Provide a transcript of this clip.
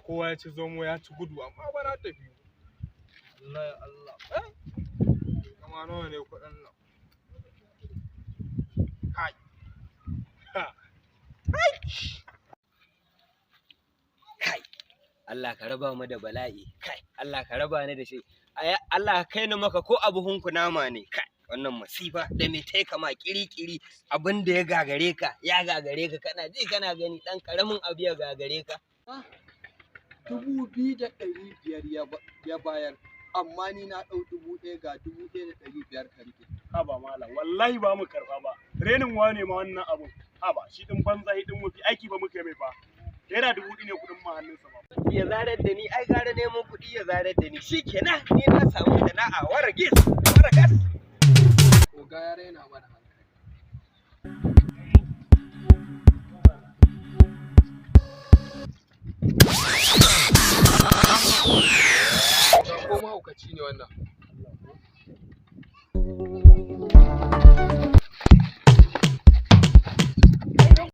Kowa ya ci zomo ya ci gudu, amma ba na tafi. Allah ya Allah. Eh, kama nawa ne kuɗin nan? Kai. Ha. Kai, Allah ka raba mu da bala'i. Kai, Allah ka raba ni da shi. Allah ka kai ni maka ko abuhun kunama ne. Kai, wannan masifa da me tai kama kiri-kiri, abin da ya gagare ka ya gagare ka, kana ji kana gani, dan karamin abu ya gagare ka. 2,500 ya bayar, amma ni na ɗau 1,000, ga 1,500 ka riƙe. Haba malam, wallahi ba mu karba ba. Renin wane ma wannan abun? Haba, shi din banza, shi din mafi aiki ba muka yi mai ba. Naira 1,000 ne kuɗin ma hannunsa ba. Ya zarar da ni, ai gara neman kuɗi ya zarar da ni, shikenan ni na samu sana'a, waragis waragas. Oga ya raina mana hankali. Oga, ko mahaukaci ne wannan?